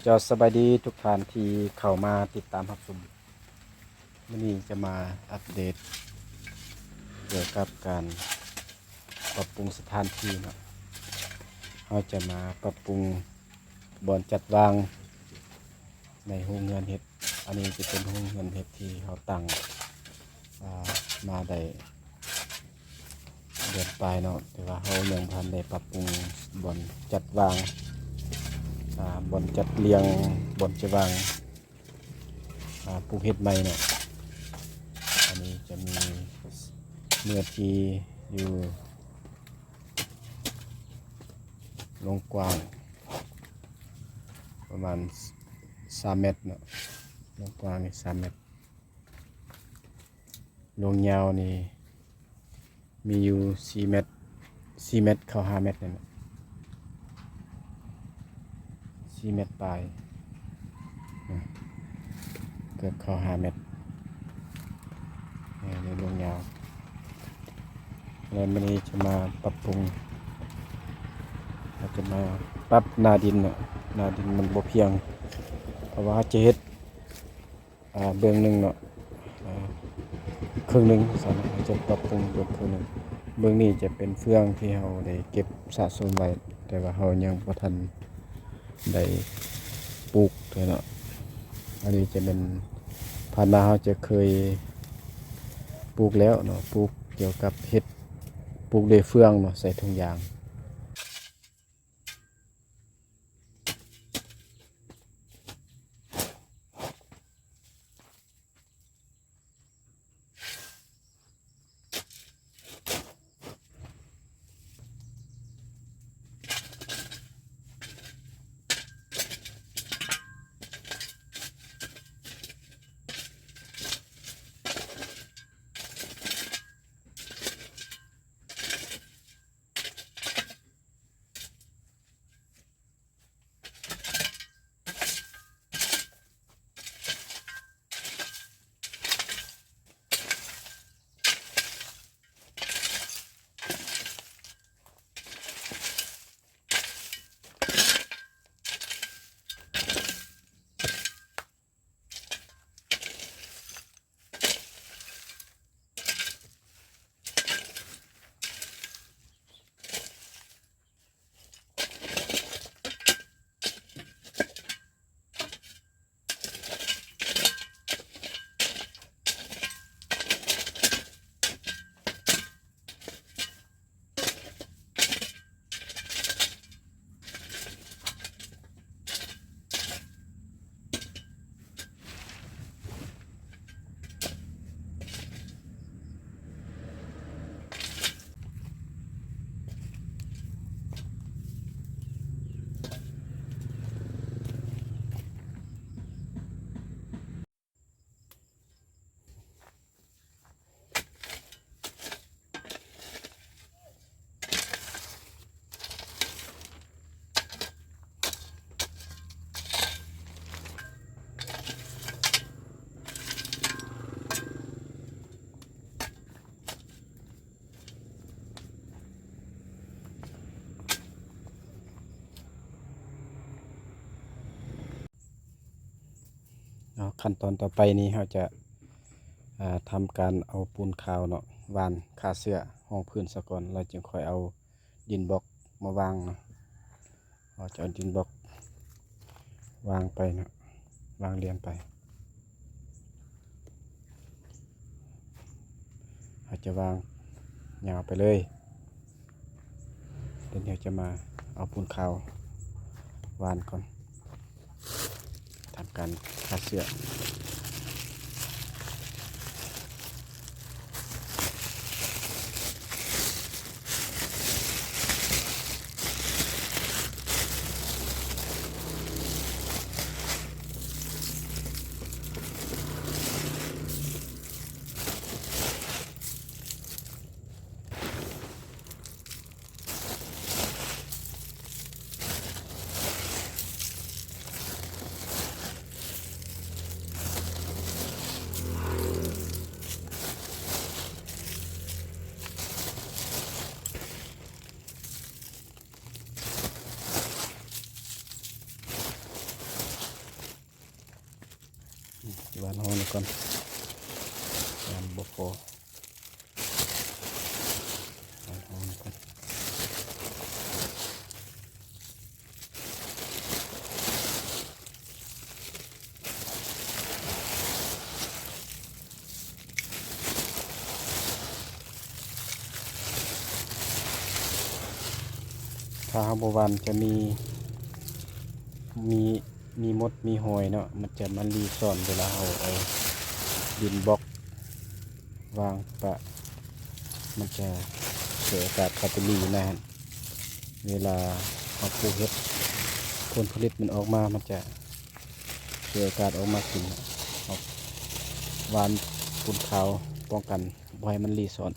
ເຈົ້າ ສະບາຍດີທຸກທ່ານທີ່ເຂົ້າມາຕິດຕາມຮັບຊົມ. ມື້ນີ້ຈະມາອັບເດດກ່ຽວກັບການປັບປຸງສະຖານທີ່ເນາະ. ເຮົາຈະມາປັບປຸງບ່ອນຈັດວາງໃນໂຮງເຮືອນເຫັດ. ອັນນີ້ຈະເປັນໂຮງເຮືອນເຫັດທີ່ເຮົາຕັ້ງ ອ່າ ມາໄດ້ ເດືອນປາຍເນາະ, ແຕ່ວ່າເຮົາຍັງບໍ່ທັນໄດ້ປັບປຸງບ່ອນຈັດວາງ, ອ່າ ບ່ອນຈັດລຽງ, ບ່ອນຈະວາງ ອ່າ ປູກເຫັດໃໝ່ເນາະ. ອັນນີ້ຈະມີເນື້ອທີ່ຢູ່ລວງກວ້າງປະມານສາມແມັດເນາະ, ລວງກວ້າງນີ້ສາມແມັດ. ລວງຍາວນີ້ມີຢູ່ສີ່ແມັດ, ສີ່ແມັດເຂົ້າຫ້າແມັດນີ້ແຫຼະ, ສີ່ແມັດປາຍ ເກືອບເຂົ້າຫ້າແມັດ. ນີ້ລວງຍາວ. ແລ້ວມື້ນີ້ຈະມາປັບປຸງ, ເຮົາຈະມາປັບໜ້າດິນເນາະ, ໜ້າດິນມັນບໍ່ພຽງ ເພາະວ່າເຮົາຈະເຮັດ ອ່າ ເບື້ອງໜຶ່ງເນາະ, ອ່າ ເຄິ່ງໜຶ່ງຊັ້ນ, ເຮົາຈະປັບປຸງເບື້ອງເຄິ່ງໜຶ່ງ. ເບື້ອງນີ້ຈະເປັນເຟືອງທີ່ເຮົາໄດ້ເກັບສະສົມໄວ້, ແຕ່ວ່າເຮົາຍັງບໍ່ທັນໄດ້ປູກເທື່ອເນາະ. ອັນນີ້ຈະແມ່ນ ຜ່ານມາເຮົາຈະເຄີຍປູກແລ້ວເນາະ, ປູກກ່ຽວກັບເຫັດ, ປູກດ້ວຍເຟືອງເນາະ, ໃສ່ຖົງຢາງ. ເນາະ, ຂັ້ນຕອນຕໍ່ໄປນີ້ເຮົາຈະ ອ່າ ທຳການເອົາປູນຂາວເນາະ ຫວ່ານຂ້າເຊື້ອຮອງພື້ນສາກ່ອນ, ແລ້ວຈຶ່ງຄ່ອຍເອົາດິນບລັອກມາວາງເນາະ. ເຮົາຈະເອົາດິນບລັອກວາງໄປເນາະ, ວາງລຽງໄປ. ເຮົາຈະວາງຍາວໄປເລີຍ. ດຽວນີ້ເຮົາຈະມາເອົາປູນຂາວຫວ່ານກ່ອນ, ທຳການຂ້າເຊື້ອ. ເ ການຫ້ອງນີ້ກ່ອນ ມັນບໍ່ພໍ ການຫ້ອງນີ້ກ່ອນ. ຖ້າເຮົາບໍ່ຫວ່ານຈະມີ ມີ ມີມົດມີຫອຍເນາະ ມັນຈະມາລີ້ຊ້ອນເວລາເຮົາເອົາດິນບລັອກ ວາງປະ ມັນຈະສວຍອາກາດເຂົ້າໄປລີ້ໃນຫັ້ນ ເວລາເຮົາປູກເຫັດ ຜົນຜະລິດມັນອອກມາ ມັນຈະສວຍອາກາດອອກມາກິນ ເຮົາຫວ່ານປູນຂາວປ້ອງກັນບໍ່ໃຫ້ມັນລີ້ຊ້ອນ.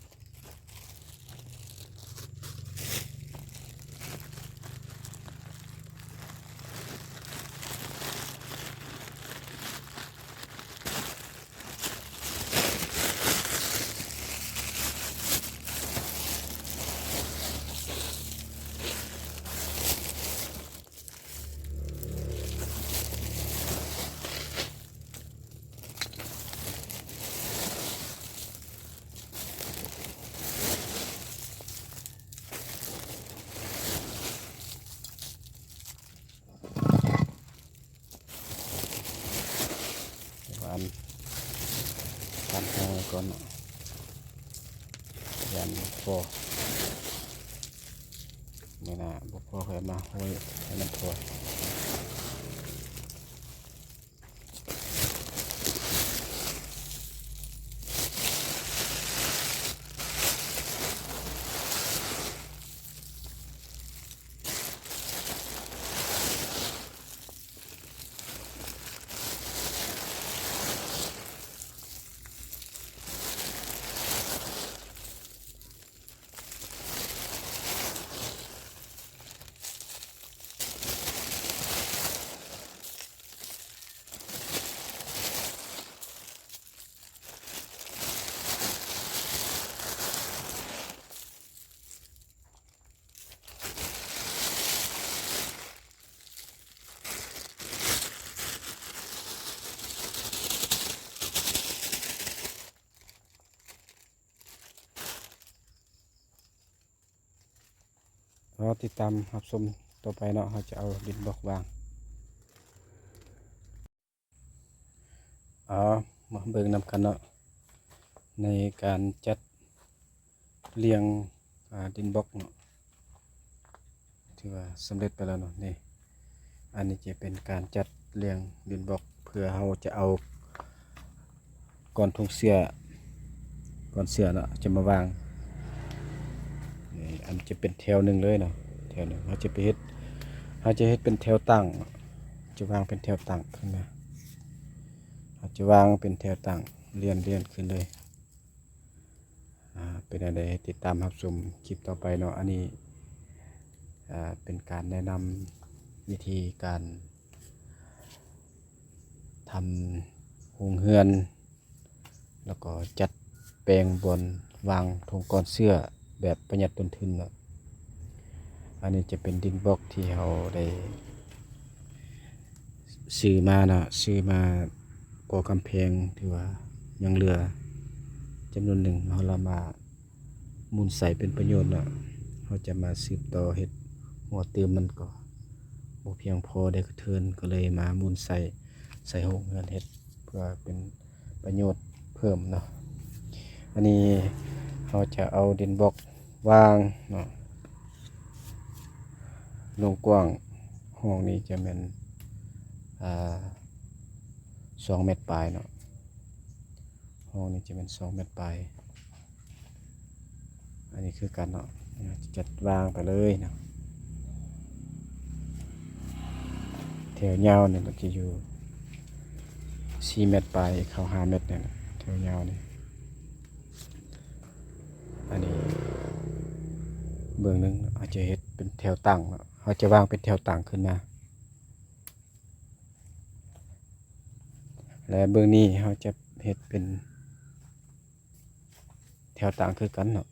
ຫວ່ານ ຫວ່ານແຫ້ງໄວ້ກ່ອນເນາະ ຢ້ານບໍ່ພໍ ມື້ໜ້າບໍ່ພໍຄ່ອຍມາໂຮຍໃຫ້ມັນທົ່ວ. ລໍຕິດຕາມຮັບຊົມຕໍ່ໄປເນາະ ເຮົາຈະເອົາດິນບລັອກວາງ. ເອົາ ມາເບິ່ງນຳກັນເນາະ ໃນການຈັດລຽງ ອາ ດິນບລັອກເນາະ ຖືວ່າສຳເລັດໄປແລ້ວເນາະ. ນີ້ ອັນນີ້ຈະເປັນການຈັດລຽງດິນບລັອກ ເພື່ອເຮົາຈະເອົາກ້ອນທຸງເຊື້ອ ກ້ອນເຊື້ອເນາະ ຈະມາວາງ. ນີ້ ອັນຈະເປັນແຖວໜຶ່ງເລີຍເນາະ ແຖວໜຶ່ງ ເຮົາຈະໄປເຮັດ ເຮົາຈະເຮັດເປັນແຖວຕັ້ງ ຈະວາງເປັນແຖວຕັ້ງຂຶ້ນມາ ເຮົາຈະວາງເປັນແຖວຕັ້ງ ລຽນ ລຽນຂຶ້ນເລີຍ. ອາ ເປັນແນວໃດ ຕິດຕາມຮັບຊົມຄລິບຕໍ່ໄປເນາະ. ອັນນີ້ ອາ ເປັນການແນະນຳວິທີການທຳໂຮງເຮືອນ ແລ້ວກໍຈັດແປງບ່ອນວາງຖົງກ້ອນເຊື້ອແບບປະຢັດຕົ້ນທຶນເນາະ. ອັນນີ້ຈະເປັນດິນບລັອກທີ່ເຮົາໄດ້ ຊື້ມາເນາະ ຊື້ມາກໍ່ກຳແພງ ຖືວ່າຍັງເຫຼືອຈຳນວນໜຶ່ງ ເຮົາລະມາໝູນໃຊ້ເປັນປະໂຫຍດເນາະ. ເຮົາຈະມາສືບຕໍ່ເຮັດຮົ້ວຕື່ມ ມັນກໍບໍ່ພຽງພໍໄດ້ກະເທີນ ກໍເລີຍມາໝູນໃຊ້ ໃສ່ໂຮງເຮືອນເຮັດ ເພື່ອເປັນປະໂຫຍດເພີ່ມເນາະ. ອັນນີ້ເຮົາຈະເອົາດິນບລັອກ ວາງເນາະ ລວງກວ້າງຫ້ອງນີ້ຈະແມ່ນ ອາ ສອງແມັດປາຍເນາະ ຫ້ອງນີ້ຈະແມ່ນສອງແມັດປາຍ. ອັນນີ້ຄືກັນເນາະ ຈະຈັດວາງໄປເລີຍເນາະ. ແຖວຍາວນີ້ກໍຈະຢູ່ສີ່ແມັດປາຍ ເຂົ້າຫ້າແມັດນີ້ແຫຼະ ແຖວຍາວນີ້. ອັນນີ້ເບື້ອງໜຶ່ງ ເຮົາຈະເຮັດເປັນແຖວຕັ້ງເນາະ ເຮົາຈະວາງເປັນແຖວຕັ້ງຂຶ້ນມາ ແລະ ເບື້ອງນີ້ເຮົາຈະເຮັດເປັນແຖວຕັ້ງຄືກັນເນາະ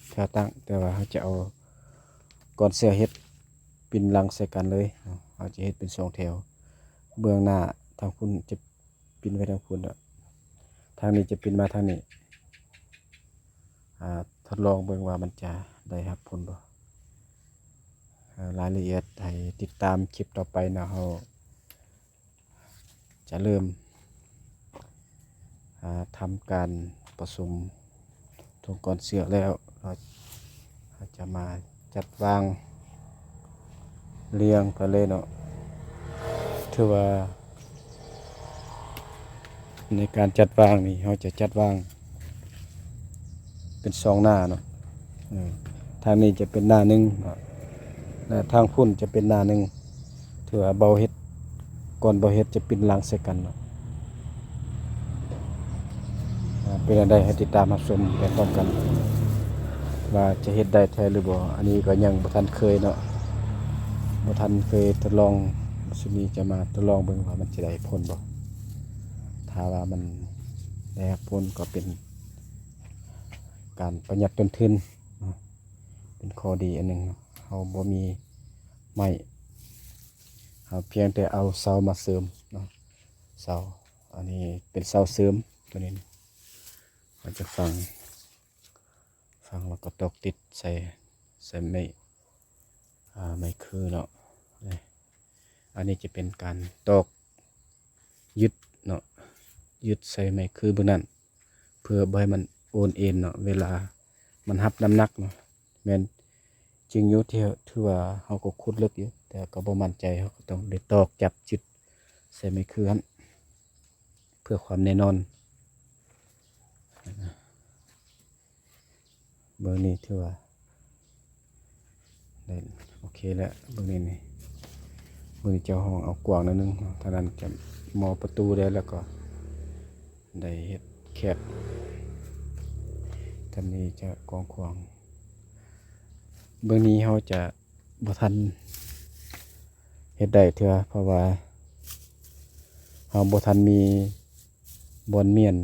ແຖວຕັ້ງ ແຕ່ວ່າເຮົາຈະເອົາກ້ອນເຊື້ອເຮັດປິ່ນຫຼັງໃສ່ກັນເລີຍເນາະ. ເຮົາຈະເຮັດເປັນສອງແຖວ ເບື້ອງໜ້າທາງພຸ້ນຈະປິ່ນໄວ້ທາງພຸ້ນ ແລ້ວ ທາງນີ້ຈະປິ່ນມາທາງນີ້ ອາ ທົດລອງເບິ່ງວ່າມັນຈະໄດ້ຮັບຜົນບໍ່. ອາ ລາຍລະອຽດໃຫ້ຕິດຕາມຄລິບຕໍ່ໄປເນາະ. ເຮົາຈະເລີ່ມ ອາ ທຳການປະສົມຖົງກ້ອນເຊືອກແລ້ວ ເຮົາ ເຮົາຈະມາຈັດວາງລຽງໄປເລີຍເນາະ. ຖືວ່າ ໃນການຈັດວາງນີ້ ເຮົາຈະຈັດວາງເປັນສອງໜ້າເນາະ. ເອີ ທາງນີ້ຈະເປັນໜ້າໜຶ່ງເນາະ ແລະ ທາງພຸ້ນຈະເປັນໜ້າໜຶ່ງ. ຖືວ່າເບົາເຮັດ ກ່ອນເບົາເຮັດຈະປິ່ນຫຼັງໃສ່ກັນເນາະ. ອາ ເປັນແນວໃດ ໃຫ້ຕິດຕາມຮັບຊົມໄປພ້ອມກັນ ວ່າຈະເຮັດໄດ້ແທ້ຫຼືບໍ່. ອັນນີ້ກໍຍັງບໍ່ທັນເຄີຍເນາະ ບໍ່ທັນເຄີຍທົດລອງ. ຊຸດນີ້ຈະມາທົດລອງເບິ່ງວ່າມັນຈະໄດ້ຜົນບໍ່. ຖ້າວ່າມັນໄດ້ຮັບຜົນກໍເປັນການປະຢັດຕົ້ນທຶນເນາະ ເປັນຂໍ້ດີອັນໜຶ່ງເນາະ. ເຮົາບໍ່ມີໄມ້ ເຮົາພຽງແຕ່ເອົາເສົາມາເສີມເນາະ. ເສົາ ອັນນີ້ເປັນເສົາເສີມ ຕົວນີ້ ເຮົາຈະຝັງ ຝັງແລ້ວກໍຕອກຕິດໃສ່ ໃສ່ໄມ້ ອາ ໄມ້ຄືເນາະ. ນີ້ ອັນນີ້ຈະເປັນການຕອກຍຶດເນາະ ຍຶດໃສ່ໄມ້ຄືເບື້ອງນັ້ນ ເພື່ອບໍ່ໃຫ້ມັນໂອນເອນເນາະ ເວລາມັນຮັບນ້ຳໜັກເນາະ. ແມ່ນຈິງຢູ່ ທີ່ ຖືວ່າເຮົາກໍຂຸດເລິກຢູ່ ແຕ່ກໍບໍ່ໝັ້ນໃຈ ເຮົາກໍຕ້ອງໄດ້ຕອກຈັບຍຶດໃສ່ໄມ້ຄືຫັ້ນ ເພື່ອຄວາມແນ່ນອນ. ເບິ່ງນີ້ຖືວ່າໄດ້ໂອເຄແລ້ວ. ເບິ່ງນີ້ ນີ້ ເບິ່ງນີ້ຈະຫ້ອງເອົາກວ້າງໜ້ອຍໜຶ່ງເນາະ ທາງນັ້ນຈະໝໍ້ປະຕູໄດ້ ແລ້ວກໍໄດ້ເຮັດແຄບ ທາງນີ້ຈະກວ້າງຂວາງ. ເບື້ອງນີ້ເຮົາຈະບໍ່ທັນເຮັດໄດ້ເທື່ອ ເພາະວ່າເຮົາບໍ່ທັນມີບ່ອນມ້ຽນ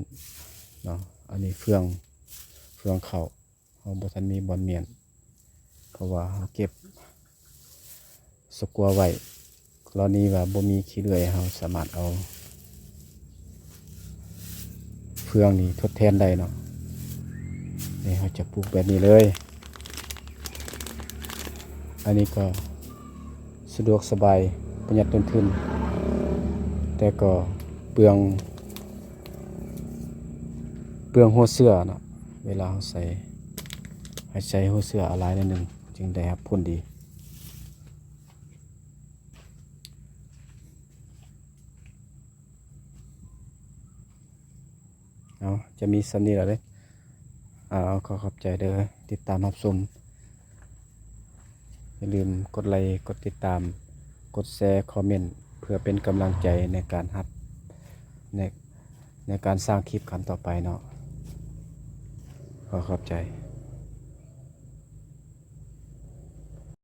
ເນາະ. ອັນນີ້ເຟືອງ ເຟືອງເຂົ້າ ເຮົາບໍ່ທັນມີບ່ອນມ້ຽນ ເພາະວ່າເຮົາເກັບສະກົວໄວ້. ກໍລະນີວ່າບໍ່ມີຂີ້ເລື່ອຍ ເຮົາສາມາດເອົາເຟືອງນີ້ທົດແທນໄດ້ເນາະ. ນີ້ເຮົາຈະປູກແບບນີ້ເລີຍ. ອັນນີ້ກໍສະດວກສະບາຍ ປະຢັດຕົ້ນທຶນ ແຕ່ກໍເປືອງ ເປືອງຫົວເຊື້ອເນາະ. ເວລາເຮົາໃສ່ ໃຫ້ໃສ່ຫົວເຊື້ອຫຼາຍໜ້ອຍໜຶ່ງ ຈຶ່ງໄດ້ຮັບຜົນດີ. ເອົາ ຈະມີສ່ຳນີ້ລະເດ້. ເອົາ ຂໍຂອບໃຈເດີ ຕິດຕາມຮັບຊົມ. ຢ່າລືມກົດໄລ ກົດຕິດຕາມ ກົດແຊ ຄອມເມັນ ເພື່ອເປັນກຳລັງໃຈໃນການຮັບ ໃນ ໃນການສ້າງຄລິບຄັ້ງຕໍ່ໄປເນາະ. ຂໍຂອບໃຈ.